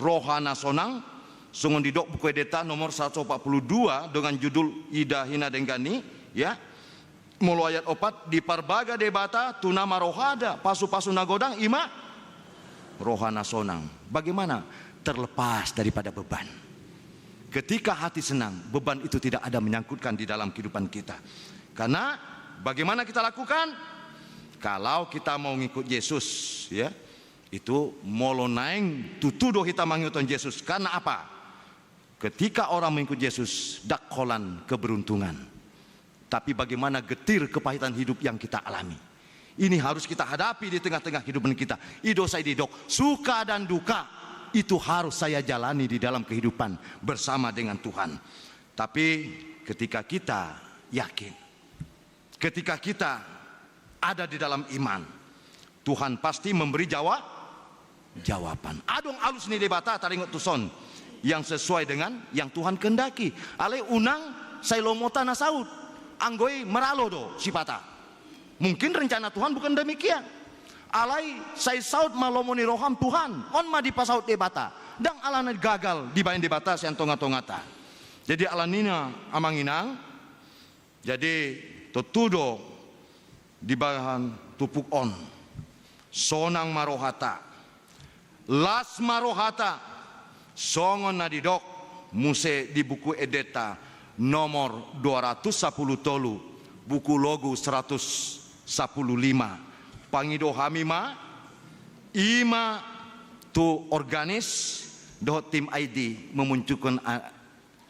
roha na sonang, songon didok Buku Endeta nomor saratus opat pulu dua dengan judul Ida Hina Denggan i, ya. Molo ayat opat, diparbaga Debata tu na marrohada pasu-pasu na godang, i ma roha na sonang. Bagaimana? Terlepas daripada beban. Ketika hati senang, beban itu tidak ada menyangkutkan di dalam kehidupan kita. Karena bagaimana kita lakukan? Kalau kita mau ngikut Yesus, ya, itu molo naeng tutu do hita mangihuthon Jesus. Karena apa? Ketika orang mengikut Yesus, ndang holan keberuntungan. Tapi bagaimana getir kepahitan hidup yang kita alami. Ini harus kita hadapi di tengah-tengah kehidupan kita. I do sai didok, suka dan duka itu harus saya jalani di dalam kehidupan bersama dengan Tuhan. Tapi ketika kita yakin, ketika kita ada di dalam iman, Tuhan pasti memberi jawa-, jawaban. Adong alus ni Debata taringot tuson yang sesuai dengan yang Tuhan kehendaki. Alai unang sai lomo ta na saut, anggo i meralo do sipata. Mungkin rencana Tuhan bukan demikian. Alai sai saut ma lomo ni roham Tuhan, on ma dipasaut Debata. Ndang alana gagal dibahen Debata sian tonga-tongata. Jadi alani i amang inang, jadi tontu do dibahen turpuk on. Sonang ma rohata. Las ma rohata. Songon na didok muse di Buku Endenta nomor dua ratus sapuluh tolu, buku logu seratus sapuluh lima. Pangido hami ma, i ma tu organis dohot tim I D memunculkan a-,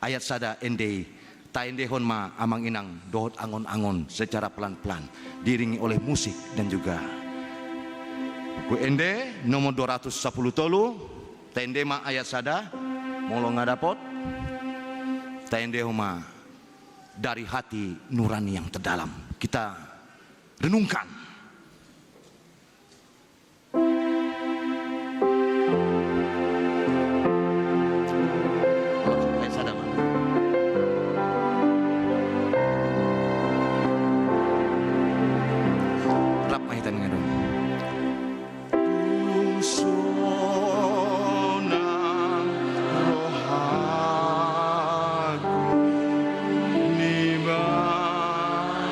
ayat sada ende i. Taendehon ma amang inang dohot angon-angon secara pelan-pelan, diiringi oleh musik dan juga Buku Ende nomor dua ratus sapuluh tolu. Taende ma ayat sada, molo nga dapot, taendehon ma dari hati nurani yang terdalam. Kita renungkan. Langsung ayat sada ma. Rap ma hita mangido. Dung sonang rohaku nibaen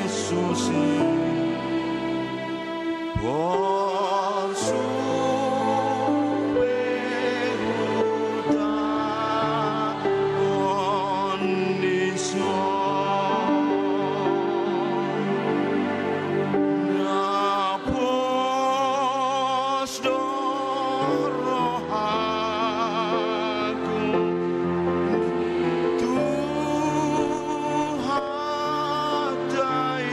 susi. Porsuk pe huta on dison. Na pos do rohaku tu hata i,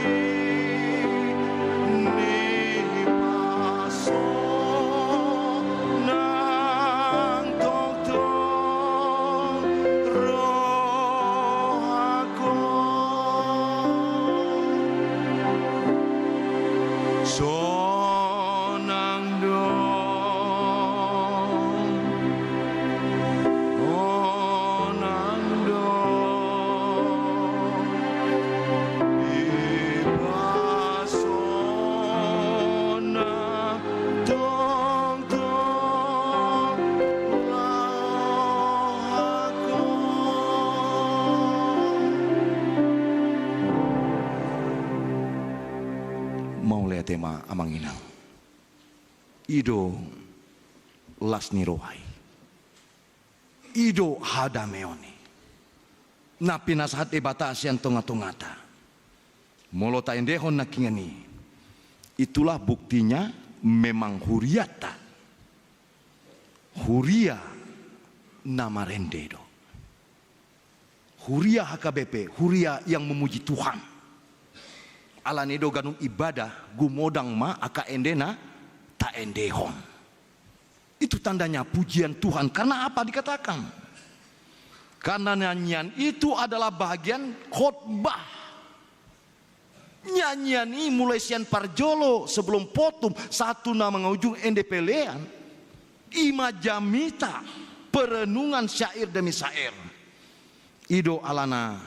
nipasonang tongtong rohakon. Sonang do, sonang do, dipasonang tongtong rohakon. Mauliate ma amang inang. I do las ni roha i. I do hadameon i. Na pinasahat Debata sian tonga-tongata. Molo taendehon nangkiningan i, itulah buktinya memang hurianta. Huria na marende do. Huria H K B P, huria yang memuji Tuhan. Alani do ganup ibadah, gumodang ma angka ende na taendehon. Itu tandanya pujian Tuhan. Karena apa dikatakan? Karena nyanyian itu adalah bahagian khotbah. Nyanyian i mulai sian parjolo sebelum potum sahat tu na mangujung ende pelean. I ma jamita perenungan syair demi syair. I do alana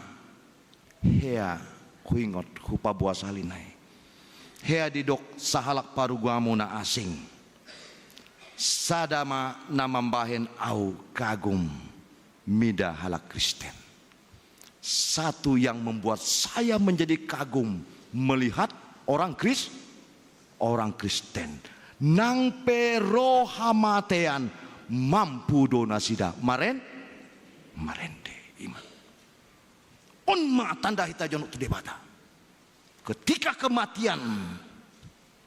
hea huingot hupaboa sahali nai. Hea didok sahalak parugamo na asing. Sada ma na mambahen ahu kagum mida halak Kristen. Satu yang membuat saya menjadi kagum melihat orang Kris-, orang Kristen. Nang pe ro hamatean, mampu do nasida maren-, marende. I ma. On ma tanda hita jonok tu Debata. Ketika kematian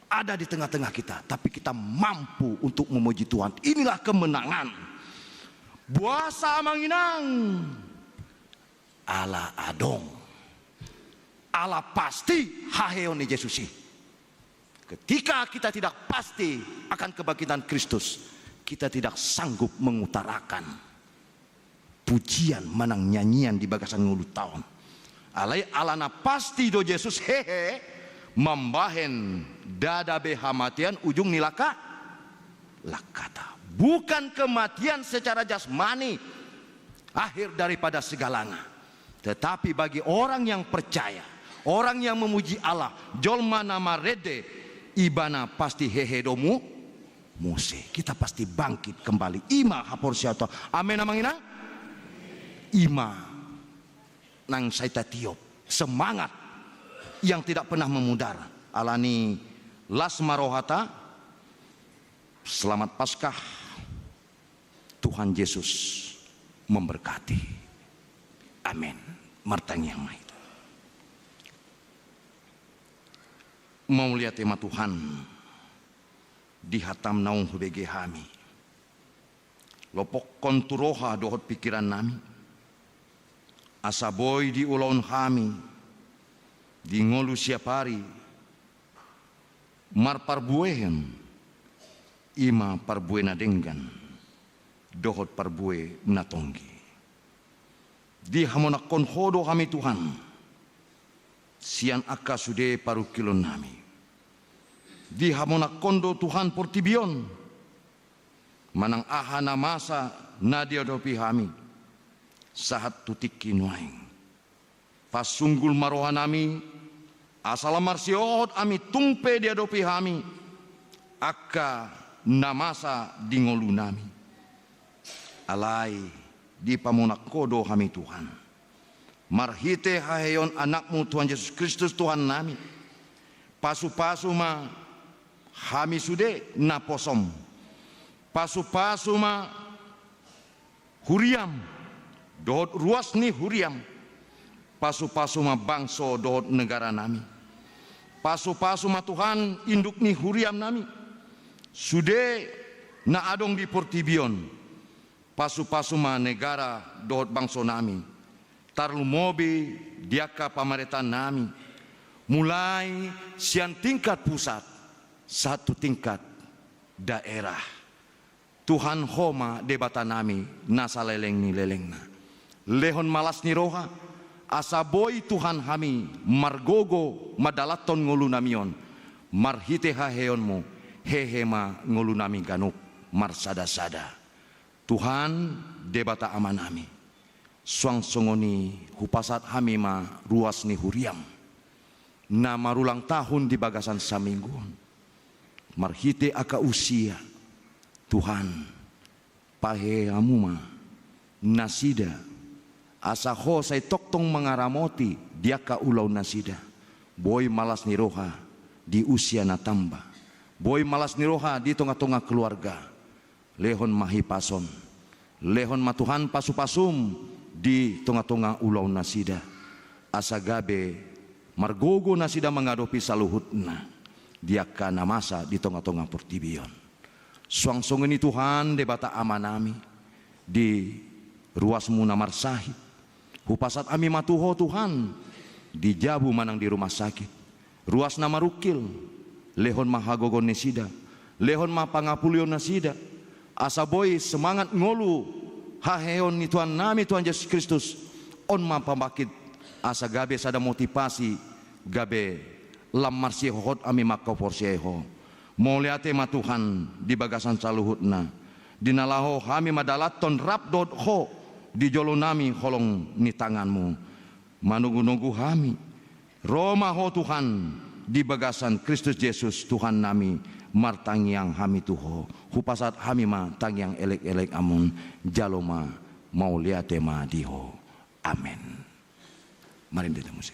ada di tengah-tengah kita, tapi kita mampu untuk memuji Tuhan. Inilah kemenangan. Boasa, Amang Inang? Ala adong. Ala pasti haheheon ni Jesus i. Ketika kita tidak pasti akan kebangkitan Kristus, kita tidak sanggup mengutarakan pujian manang nyanyian di bagasan ngolunta on. Alai alana pasti do Jesus hehe, mambahen ndada be hamatean ujung ni langka, langkata. Bukan kematian secara jasmani akhir daripada segalanya. Tetapi bagi orang yang percaya, orang yang memuji Allah, jolma na marende, ibana pasti hehe do mu-, muse. Kita pasti bangkit kembali. I ma haporseaonta. Amen, Amang Inang? I ma nang sai tatiop. Semangat yang tidak pernah memudar. Alani las ma rohata. Selamat Paskah. Tuhan Yesus memberkati. Amin. Martangiang ma hita. Mauliate ma Tuhan, di hataM naung hubege hami. Lopokkon tu roha dohot pingkirannami, asa boi diulahon hami di ngolu siapari, marparbuehon, i ma parbue na denggan dohot parbue na tonggi. Dihamonangkon Ho do hami Tuhan, sian angka sude parungkilonnami. Dihamonangkon do Tuhan portibi on, manang aha na masa na diadopi hami, sahat tu tingki nuaeng. Pasunggul ma rohanami, asa lam marsihohot hami tung pe diadopi hami angka na masa di ngolunami. Alai dipamonang Ho do hami Tuhan, marhite haheheon AnakMu Tuhan Jesus Kristus Tuhannami. Pasupasu ma hami sude na posoM. Pasupasu ma huriaM dohot ruas ni huriaM. Pasupasu ma bangso dohot negaranami. Pasupasu ma Tuhan induk ni huriaMnami, sude na adong di portibi on. Pasupasu ma negara dohot bangsonami, tarlumobi di angka pamarentaannami, mulai sian tingkat pusat sahat tu tingkat daerah. Tuhan, Ho ma Debatanami na saleleng ni lelengna. Lehon ma las ni roha, asa boi Tuhan hami margogo mandalanhon ngolunami on. Marhite haheheonMu, hehe ma ngolunami ganup marsadasada. Tuhan, Debata Amanami, suang songon i hupasahat hami ma ruas ni huriaM na marulang tahun di bagasan saminggu on. Marhite angka usia, Tuhan, pahehe Hamu ma nasida, asa Ho sai tongtong mangaramoti di angka ulaonnasida. Boi ma las ni roha di usia na tamba. Boi ma las ni roha di tongatonga keluarga. Lehon ma hipason. Lehon ma Tuhan pasupasuM di tongatonga ulaonnasida, asa gabe margogo nasida mangadopi saluhutna di angka na masa di tongatonga portibi on. Suang songon i Tuhan, Debata Amanami, di ruasMu na marsahit, hupasahat hami ma tu Ho Tuhan, di jabu manang di rumah sakit, ruas na marungkil, lehon ma hagogoon nasida, lehon ma pangapulion nasida, asa boi semangat ngolu haheheon ni Tuhannami Tuhan Jesus Kristus, on ma pambangkit, asa gabe sada motivasi, gabe lam marsihohot hami mangkaporseai Ho. Mauliate ma Tuhan di bagasan saluhutna, di na laho hami mandalanhon rap dohot Ho di jolonami holong ni tanganMu. Manogunogu hami, ro ma Ho Tuhan, di bagasan Kristus Jesus Tuhannami, martangiang hami tu Ho, hupasahat hami ma tangiang elekelek Amun, jalo ma, mauliate ma di Ho. Amen. Marende hita muse.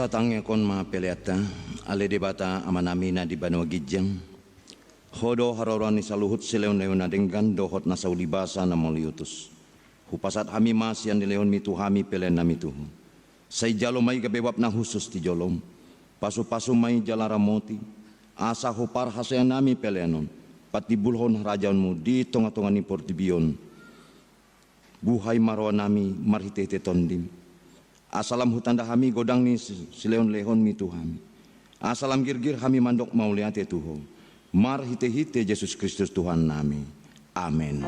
Tangiangkon ma peleanta. Ale Debata Amanami na di banua ginjang, Ho do haroroan ni saluhut silehonlehon na denggan dohot na saulibasa na mauliutus. Hupasahat hami ma sian dilehonmi tu hami peleannami tu Ho. Sai jalo ma i gabe uap na hushus di jolom. Pasupasu ma i jala ramoti, asa huparhasea nami pelean on patimbulhon harajaonmu di tongatonga ni portibi on. Buhai ma rohanami marhitehite Tondim, asa lam hutanda hami godang ni si-, silehonlehonmi tu hami, asa lam girgir hami mandok mauliate tu Ho, marhitehite Jesus Kristus Tuhannami. Amen.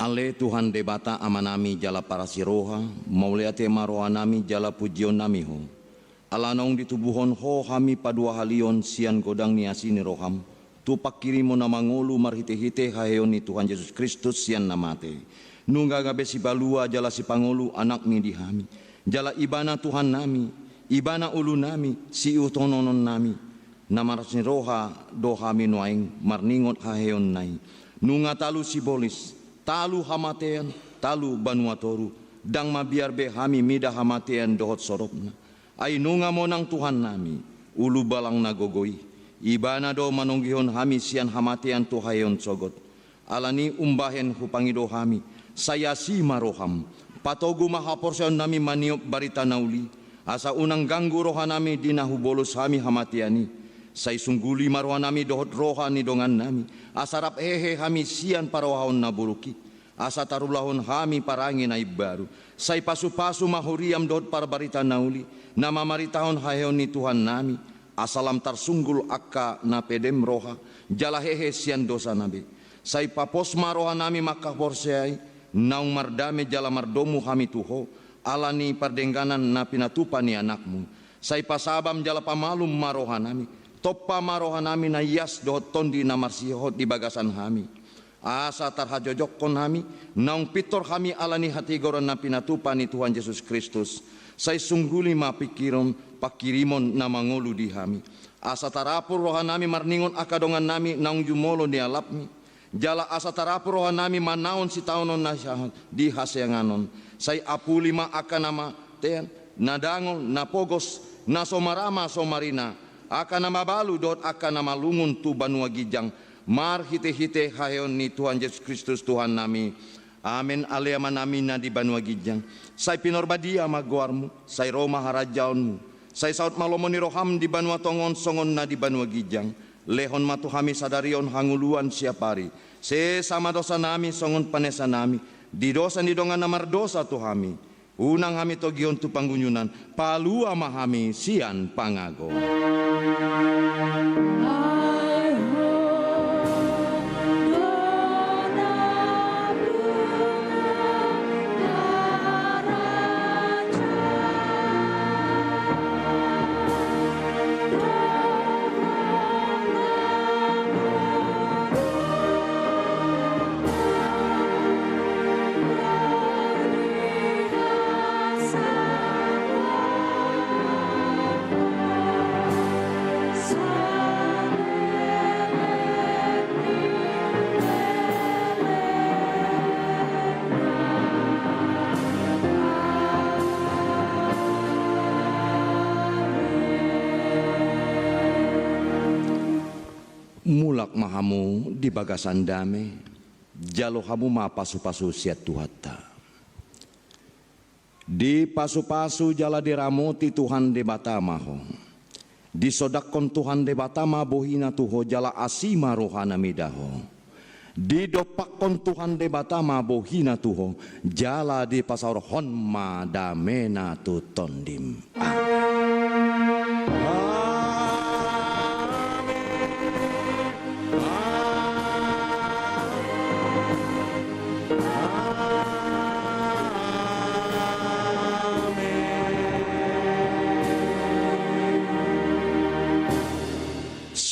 Ale Tuhan Debata Amanami jala parasi roha, mauliate ma rohanami jala pujionnami Ho. Ala naung ditubuhon Ho hami paduahalihon sian godang ni asi ni roham tu pangkirimon na mangolu marhitehite haheheon ni Tuhan Jesus Kristus sian na mate. Nunga gabe sipalua jala sipangolu Anakmi di hami, jala Ibana Tuhannami, Ibana ulunami, siihuthononnami. Na marasi roha do hami nuaeng marningot haheheonna i. Nunga talu sibolis, talu hamatean, talu banua toru, ndang mabiar be hami mida hamatean dohot soropna. Ai nunga monang Tuhannami, ulubalang na gogo i. Ibana do manonggihon hami sian hamatean tu haheheon sogot. Alani i umbahen hupangido hami, sai asi ma roham, patogu ma haporseaonnami maniop barita na uli, asa unang ganggu rohanami di na hubolus hami hamatean i. Sai sungguli ma rohanami dohot roha ni dongannami, asa rap hehe hami sian parohaon na buruk i, asa tarulahon hami parange na imbaru. Sai pasupasu ma huriam dohot parbarita na uli, na mamaritahon haheheon ni Tuhannami, asa lam tarsunggul angka na pedem roha jala hehe sian dosana be. Sai papos ma rohanami mangkaporseai, naung mardame jala mardomu hami tu Ho, ala ni pardengganan na pinatupa ni Anakmu. Sai pasabam jala pamalum ma rohanami, tompa ma rohanami na ias dohot tondi na marsihot di bagasan hami. Asa tarhajojokkon hami, naung pintor hami ala ni hatigoran na pinatupa ni Tuhan Jesus Kristus. Sai sungguli ma pingkiron pangkirimon na mangolu di hami. Asa tarapul rohanami marningot angka dongannami naung jumolo nialapmi. Jala asa tarapul rohanami manaon sitaonon na sahat di hasiangan on. Sai apuli ma angka na matean, na dangol, na pogos, na so marama so marina, angka na mabalu dohot angka na malungun tu banua ginjang, marhitehite haheheon ni Tuhan Jesus Kristus Tuhannami. Amen. Ale Amanami na di banua ginjang, sai pinarbadia ma goarmu, sai ro ma harajaonmu, sai saut ma lomo ni roham di banua tonga on songon na di banua ginjang. Lehon ma tu hami sadari on hangoluan siapari. Sesa ma dosanami songon panesanami di dosa ni dongan na mardosa tu hami. Unang hami togihon tu pangunjunan, palua ma hami sian pangago. Mulak ma hamu di bagasan dame, jalo hamu ma pasupasu sian Tuhanta. Dipasupasu jala diramoti Tuhan Debata ma ho. Disondanghon Tuhan Debata ma bohina tu ho jala asi ma rohana mida ho. Didompakhon Tuhan Debata ma bohina tu ho jala dipasaorhon ma damena tu tondim. Amen.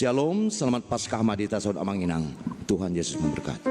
Shalom, selamat Paskah ma di hita saluhut amang inang. Tuhan Yesus memberkati.